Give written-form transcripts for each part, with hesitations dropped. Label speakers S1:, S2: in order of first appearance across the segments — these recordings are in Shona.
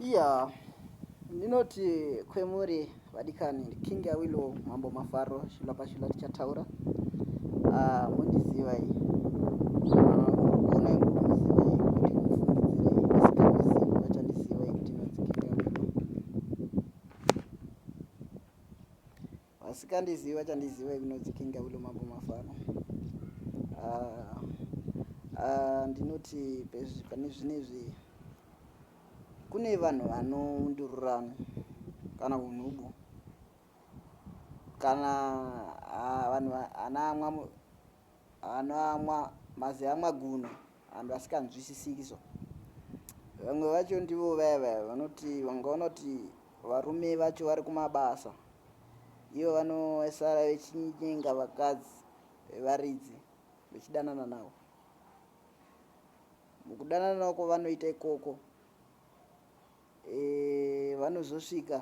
S1: Iya, ndinoti kwemuri vadikani, King Awilo Mambo Mafaro, shula pashula tichataura. Ah, mundiziva iyi. Ah, muri kuona muri kumuziva iyi kuti mufungidzirei, vasingamuzivi vachandiziva iyi kuti inonzi King Awilo. Vasikandizivi vachandiziva inonzi King Awilo Mambo Mafaro. Ah, ah, ndinoti pane zvinezvi kune vanhu vanondururana kana unhubu kana ah, vanhu anamwa anoamwa maziamwa guno vanhu vasikanzwisisiki so vamwe vacho ndivo vaya vaya vanoti vangaona kuti varume vacho vari kumabasa ivo vanosara vechinyenga vakadzi vevaridzi vechidanana navo mukudanana navo kwavanoita ikoko e, vanozosvika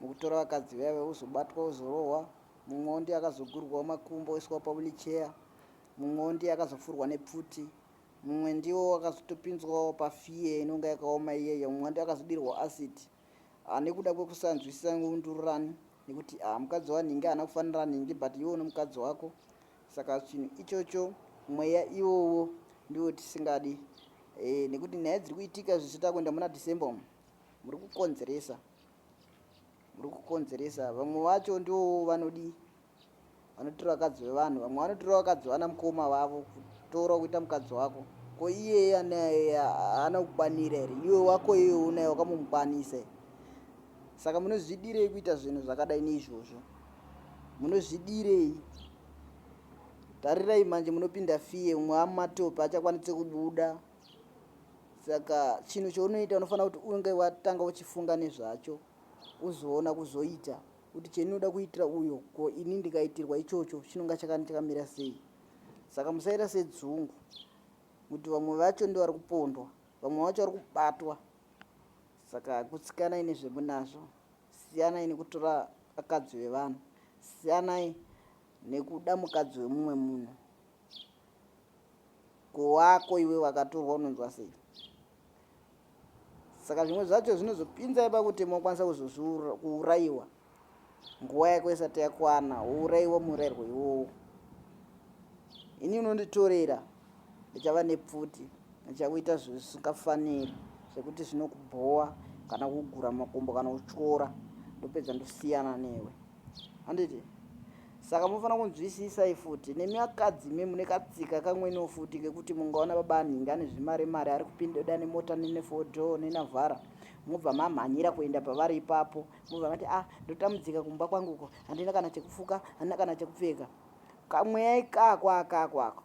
S1: mukutora vakadzi vaya vozobatwa vozorohwa mumwewo ndiye akazogurwawo makumbo oiswa pawheelchair mumwewo ndiye akazofurwa nepfuti mumwe ndiwo wakazotopinzwawo pafiye inonga yakaoma iyeyo mumwe ndiye akazodirwa acid ah, nekuda kwekusanzwisisa ngundururani nekuti ah, mukadzi wanhingi haana kufanira nhingi but iwe une mukadzi wako saka chinhu ichocho mweya iwowo ndiwo tisingadi e, nekuti nyaya dziri kuitika zvichita kuenda muna december umu muri kukonzeresa muri kukonzeresa vamwe vacho ndiwo vanodii vanotora vakadzi vevanhu vamwe vanotora vakadzi vana mukoma vavo kutora kuita mukadzi wako ko iyeye anaye haana kukwanira here iwe wako iwe unaye wakamumukwanisa saka munozvidirei kuita zvinhu zvakadai neizvozvo munozvidirei tarirai manje munopinda fiye umwe amumatope achakwanise kubuda saka chinhu chaunoita unofanira kuti unge watanga uchifunga nezvacho uzoona kuzoita kuti chendinoda kuitira uyo ko ini ndikaitirwa ichocho chinonga chakamira sei saka musaita sedzungu kuti vamwe vacho ndo vari kupondwa vamwe vacho vari kubatwa saka kutsikanai nezvemunazvo siyanai nekutora vakadzi vevanhu siyanai nekuda mukadzi wemumwe munhu ko wako iwe wakatorwa unonzwa sei saka zvimwe zvacho zvinozopinza pakuti mokwanisa kuzokuurayiwa nguva yako isati yakwana wourayiwa murairwo iwowo ini unonditorera ndichava nepfuti ndichakuita zvisingafaniri zvekuti zvinokubhowa kana kugura makumbo kana kutyora ndopedza ndosiyana newe handiti saka munofanira kunzwisisai futi nemi akadzi imi mune katsika kamweniwo futi kekuti mungaona baba anhingi ane zvimari mari ari kupinda nemota nenefodo nenavhara mobva mamhanyira kuenda pavari ipapo mobva mati ah ndotambudzika kumba kwanguko handina kana chekufuka handina kana chekupfeka kamweya ikako akako ako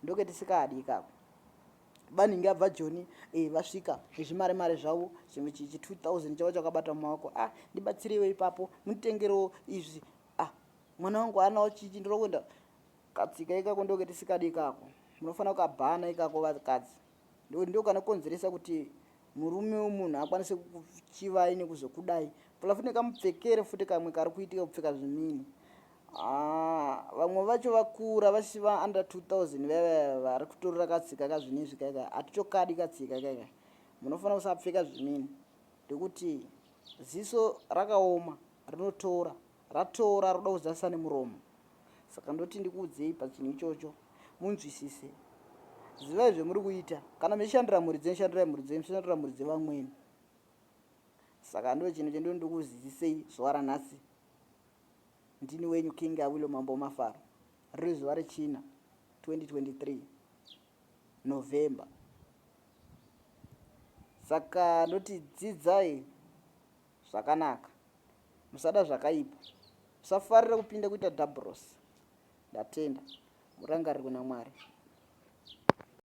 S1: ndoketisikadi ikako Vanenge abva Joni eh, vasvika nezvimari mari zvavo chimwe chichi 2000 chavo chakabata mumaoko ah ndibatsireiwo ipapo munditengerewo izvi ah mwana wangu haanawo chichi ndoda kuenda katsika ikako ndoketisikadi ikako munofanira kukabhana ikako vakadzi ndo kanokonzeresa kuti murume wemunhu akwanise kukuchivai nekuzokudai pula futi nekamupfekere futi kamwe kari kuitika kupfeka zvimini Ah, vamwe vacho vakura vasi va under 2000 vaya vari kutorera katsika kazvinezvi kaika hatitokadi katsika kaika munofanira kusapfeka zvimini ndekuti ziso rakaoma rinotora ratora roda kuzarisa nemuromo saka ndoti ndikuudzei pachinhu ichocho munzwisise zivai zvemuri kuita kana mechishandira mhuri dzenyu shandirai mhuri dzenyu musashandira mhuri dzevamweni saka ndo chinhu chendoni ndikuzivisei zuva ranhasi Ndini wenyu King Awilo Mambo Mafaro. Riri zuva rechina 2023 November. Saka ndoti dzidzai zvakanaka. Musada zvakaipa. Musafarira kupinda kuita dhabhurosi. Ndatenda. Murangarirwe naMwari.